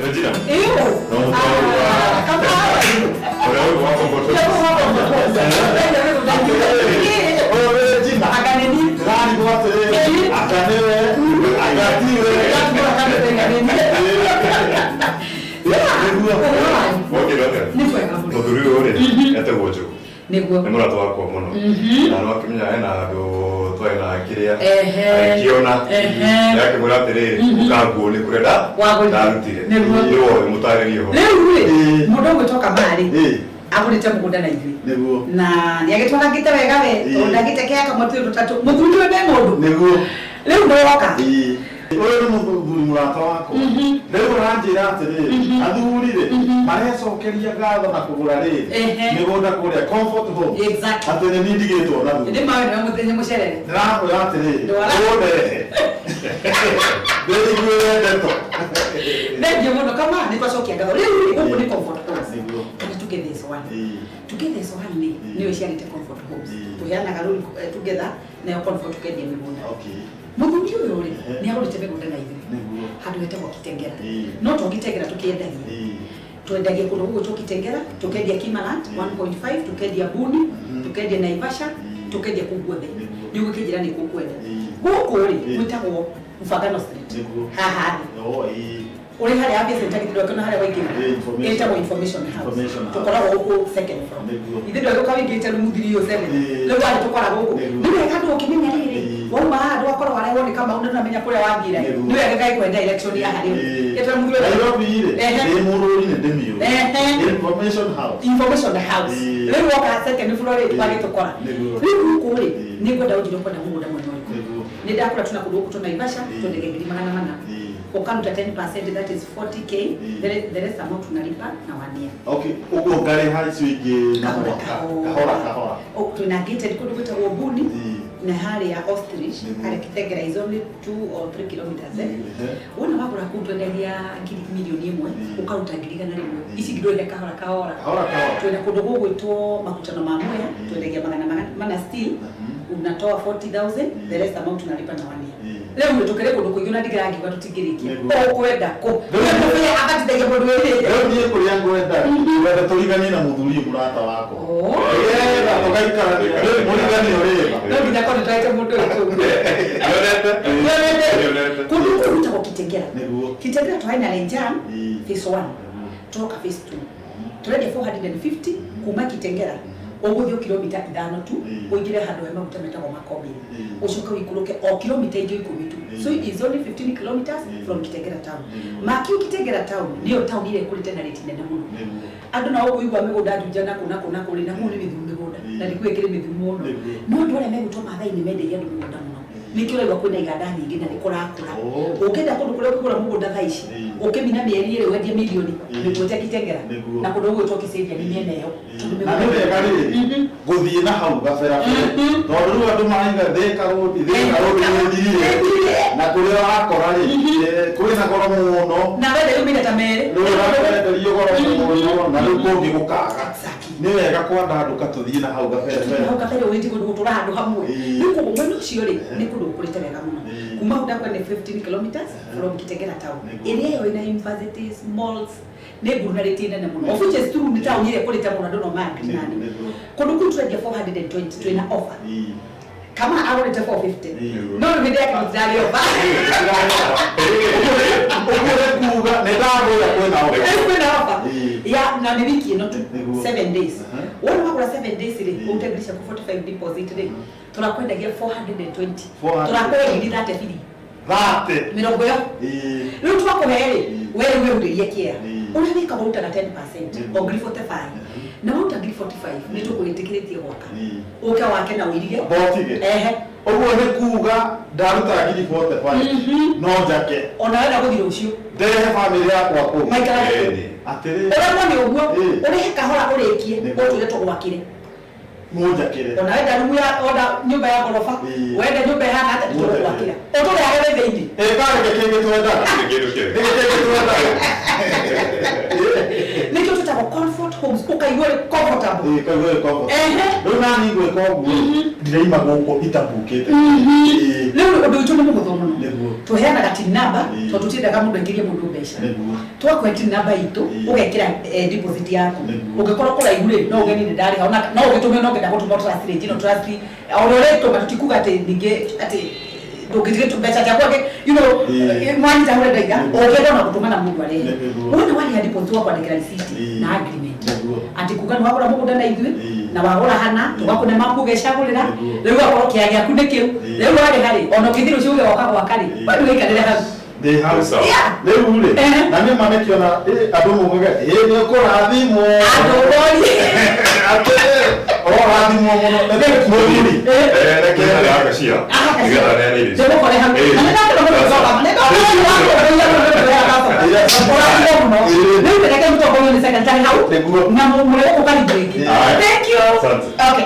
Regina. Ĩyo. No, Ah, kama Ũrĩa ũyũ wa Comfort Ũyũ nĩ Regina. Aganeni. Ndĩrarigwo atĩrĩrĩ, Ĩĩ. anga nĩwe, anga tiwe. Nĩguo. Wokĩra atĩa? Nĩ kwega mũno. Mũthuri ũyũ rĩ, etagwo Joe. Nĩguo. Nĩ mũrata wakwa mũno. Na nĩ wakĩmenya hena handũ twarĩ na kĩrĩa. Ehe. Agĩkĩona. Ehe. Akĩmwĩra atĩrĩrĩ, ũkanguo nĩ kũrĩa Wagũrire. ndarutire. Nĩguo. Nĩwe ũyũ mũtarĩrie ũhoro. Rĩu rĩ, Ĩĩ. mũndũ ũgwĩtwo Kamarĩ Ĩĩ, agũrĩte mũgũnda na ithuĩ. nĩguo. Na nĩ agĩtwarangĩte wega we, Ĩĩ. tondũ ndagĩte kĩa kamũtĩ tũtatũ. Mũthuri ũyũ nĩ mũndũ. Nĩguo. Rĩu nĩwoka. Ĩĩ. Ũyũ nĩ mũthuri mũrata wakwa. Rĩu ũranjĩra atĩrĩrĩ, athuri rĩ, marecokeria ngatho na kũgũra rĩrĩ, Ehe. mĩgũnda kũrĩa Comfort Home. Exactly. Atĩ nĩ niĩ ndigĩtwo na thutha. Nĩ mawe nĩwe mũthenya mũcerere. Ndĩramwĩra atĩrĩrĩ, Ndwara. ũndehe. Ndĩiguĩre ndeto. Thengiũ mũno kama nĩ twacokia ngatho. Rĩu rĩ, gũkũ nĩ Comfort Homes. Nĩguo. Kana Together is One. Ĩĩ. Together is One nĩ nĩyo ĩciarĩte Comfort Homes. Ĩĩ. Tũheanaga rũni together nayo Comfort tũkendia mĩgũnda. Okay. Mũthuri ũyũ rĩ, Ehe. nĩ agũrĩte mĩgũnda na ithuĩ. Nĩguo. Handũ hetagwo Kitengela. Ĩĩ. No to Kitengela tũkĩendagia. Ĩĩ. Twendagia kũndũ gũgwĩtwo Kitengela, tũkendia Kimaland 1.5, tũkendia Buni, tũkendia Naivasha, tũkendia kũu guothe. Nĩguo. Nĩ ũgũkĩnjĩra nĩ kũ ũkwenda. Ĩĩ. Gũkũ rĩ, Ĩĩ. gwĩtagwo Mfagano Street. Nĩguo. Haha thĩ. Oh, ĩĩ. Ũrĩ harĩa Afya Center githĩ ndwakĩona harĩa waingĩra? Ĩĩ, information. Ĩtagwo Information House. Information House. Tũkoragwo gũkũ second floor. Nĩguo. Ithuĩ ndwagĩũka wĩingĩrĩte rumu 307. Ĩĩ. Rĩu warĩ tũkoragwo gũkũ. Nĩguo. Nĩ wega andũ ũkĩmenya rĩrĩ, Ĩĩ. wauma haha ndũgakorwo warehwo nĩ Kamau na ndũramenya kũrĩa wathiĩra. Nĩguo. Nĩ wega ngagĩkũhe direction ya harĩa ũrĩ. Ĩĩ. Ĩtwa mũthuri ũyũ- Nairobi rĩ, Ehe. ndĩ mũrũri nĩ ndĩmĩũĩ. Ehe. Information House. Information House. Ĩĩ. Rĩu woka second floor rĩ, Ĩĩ. wagĩtũkora. Nĩguo. Rĩu gũkũ rĩ, Ĩĩ. nĩ ngwenda ũnjĩre ũkwenda mũgũnda mwena ũrĩkũ. Nĩguo. Nĩ ndakũra tuna kũndũ gũkũ twa Naivasha, Ĩĩ. twendagia 400,000. Ĩĩ. Ukaruta 10%, that is 40K. Ĩĩ. The rest amount unalipa na one year. Okay, ũguo ngarĩha icio ingĩ na Kahora mwaka. Kahora kahora. Oh, twĩna gated kũndũ gwĩtagwo Buni Ĩĩ. na harĩa Ostrich, Nĩguo. harĩa Kitengela is only 2 or 3 kilometers eh. Ehe. Wona wagũra kũu twendagia ngiri 1,000,000 Ĩĩ. ũkaruta 100,000. Ĩĩ. Ici ngiri ũrĩhe kahora kahora. Kahora kahora. Twĩna kũndũ gũgwĩtwo makutano ma Mwea, Ĩĩ. twendagia 400 still, unatoa 40,000, the rest amount unalipa na one year. Ĩĩ. Rĩu nĩ tũkĩrĩ kũndũ kũingĩ na ndingĩrangiuga tũtingĩrĩkia. Nĩguo. Ũkwenda kũ? Rĩu- Rĩu abatithagia mũndũ wĩrĩte. Rĩu niĩ kũrĩa ngwenda, ngwenda tũriganie na mũthuri ũyũ mũrata wakwa. Oh. Nĩgetha tũgaikarania. Rĩu mũriganio rĩba. No nginya korwo nĩtwaĩte mũndũ ũyũ kũu. Nĩonete? Nĩonete? Nĩonete. Kũndũ kũu gwĩtagwo Kitengela. Nĩguo. Kitengela twarĩ na Lenjan Ĩĩ. phase 1 tũroka phase 2 tũrendia 450 kuma Kitengela ũgũthiĩ o kilomita 5 tu Ĩĩ. ũingĩre handũ he maguta metagwo Makobiri Ĩĩ. ũcoke ũikũrũke o kilomita ingĩ 10 tu, Ĩĩ. so it's only 15 kilometers Ĩĩ. from Kitengela town. Nĩguo. Makiu Kitengela town nĩyo town ĩrĩa ĩkũrĩte na rate nene mũno. Nĩguo. Andũ nao ũkũigua mĩgũnda Juja na kũ na kũ na kũ rĩ, na kũu nĩ mĩthiru mĩgũnda Ĩĩ. na nĩkuo ĩkĩrĩ mĩthiru mũno. Nĩguo. No andũ arĩa megwĩtwo Maathai nĩ mendeirie andũ mĩgũnda mũno, nĩkĩo ũraigua kwĩna iganda nyingĩ na nĩ kũrakũra. Oh. Ũngĩenda kũndũ kũrĩa ũkĩgũra mũgũnda thaa ici, Ĩĩ. ũkĩmina mĩeri ĩrĩ wendie mirioni Ĩĩ. mĩgũnda Kitengela Nĩguo. na kũndũ gũgwĩtwo Kiserian mĩena ĩyo tondũ Na nĩ wega rĩrĩ gũthiĩ na hau gabera tondũ rĩu andũ maraiga Thika Road, Thika Road nĩthirire Ĩthirire. na kũrĩa ũrakora rĩ, kwĩna goro mũno. Na wenda yumĩre ta merĩ. Rĩu ũrakenderio goro mũno na rĩu kũngĩ gũkaga. Exactly. Nĩ wega kwandandũka tũthiĩ na hau gabere mbere. Hau kabere ũgĩthiĩ kũndũ gũtũra handũ hamwe. Ĩĩ. Rĩu koguo mwena ũcio rĩ, Ehe. nĩ kũndũ gũkũrĩte wega mũno. Ĩĩ. Kuma hau ndakwa nĩ 15 kilometers from Kitengela town. Nĩguo. Area ĩyo ĩna universities, malls, nĩ nguru na rĩti nene mũno. Of which is true, nĩ taũni ĩrĩa ĩkũrĩte mũno andũ no ma-agree nani. Nĩguo. Kũndũ kũu tũrendia 420, twĩna offer. Ĩĩ. Kama agũrĩte 450. Ĩĩ. No rĩu hĩndĩ yake gũtirarĩ offer. Ũguo nĩ kuga nĩ ndagũra kwĩna offer. Rĩu kwĩna offer. Ĩĩ. Ya na nĩ wiki ĩno tu, Nĩguo. 7 days. Aha. Wona wagũra 7 days rĩ, Ĩĩ. ũrute ngiri ciaku 45 deposit rĩ, tũrakwendagia 420. 420. Tũrakũhe ngiri 30 free. Thate. Mĩrongo ĩyo. Ĩĩ. Rĩu twakũhe rĩ, Ĩĩ. we rĩu wĩrutĩrie kĩea. Ĩĩ. Ũrĩa wĩkaga ũrutaga 10% Nĩguo. o ngiri 45. Na waruta ngiri 45 nĩ tũkũgĩtĩkĩrĩtie gwaka. Ĩĩ. Ũke wake na ũirige. Mbotige. Ehe. Ũguo nĩ kuga ndaruta ngiri 45 no njake. Ona wenda gũthiĩ rũciũ. Ndehe bamĩrĩ yakwa kũu. Maikara kũu. Ĩĩ. Atĩrĩrĩ. Ũremwo nĩ ũguo, Ĩĩ. ũrĩhe kahora ũrĩkie, Nĩguo. ũtwĩre tũgwakĩre. Mũnjakĩre. Ona wenda rumu ya ona nyũmba ya ngoroba, Ĩĩ. wenda nyũmba ĩhana atĩa tũgũgwakĩra. Ũtũrehage wĩ thĩinĩ. Ĩ karĩ kĩngĩ twendaga. Nĩ kĩndũ kĩega. Nĩ kĩngĩ twendaga. Nĩkĩo tũta Ciĩtagwo Comfort Homes, ũkaigua ũrĩ comfortable. Ĩĩ, kaigua wĩ comfort. Ehe. Rĩu nani ngwĩka ũguo ndiraima gũkũ itambukĩte. Ĩĩ. Rĩu ũndũ witũ nĩ mũhũthũ mũno. Nĩguo. Tũheanaga tin number Ĩĩ. tondũ tũtiendaga mũndũ aingĩrie mũndũ mbeca. Nĩguo. Twakũhe tin number itũ, Ĩĩ. ũgekĩra deposit yaku. Nĩguo. Ũngĩkorwo kũraihu rĩ, no ũgeni nĩ ndarĩha, ona no ũgĩtũme, no ngenda gũtũma trust rĩngĩ, no trust o ũrĩa ũrĩtũma, tũtikuga atĩ ningĩ atĩ ndũngĩtige mbeca ciaku angĩ, Ĩĩ. mwanyita ũrĩa ndaiga. Nĩguo. Ũngĩenda ona gũtũma na mũndũ arehe. Nĩguo. Wona warĩha deposit, wakwandĩkĩra receipt Ĩĩ. na agreement Nĩguo. atĩ kuga nĩ wagũra mũgũnda na ithuĩ Ĩĩ. na wagũra hana, tũgakũne mapu, ũgecagũrĩra. Nĩguo. Rĩu akorwo kĩaya gĩaku nĩ kĩu. Ĩĩ. Rĩu warĩha rĩ, ona ũkĩthiĩ rũciũ uge woka gwaka rĩ, Ĩĩ. we ndũgĩikarĩre hau. Ndĩ hau. Sawa. Yeah. Rĩu rĩ, Ehe. na nĩ ma nĩkĩona andũ maugaga ĩ nĩ ũkũrathimwo. Andũ ũrorie. Atĩrĩ, ũrathimwo mũno. Mũthuri. Reke harĩa agacia nĩgetha neane irio ici. Ndĩmũkore hau. Ĩĩ. Na nĩndakena mũno gũcoka. Nĩndakena mũno. Ũrathimwo mũno. Ĩĩ. Rĩu reke mũtongorio nĩ secretary hau Nĩguo. na mũrĩ gũkũ karibu rĩngĩ. Ĩĩ. Thank you. Asante. Okay.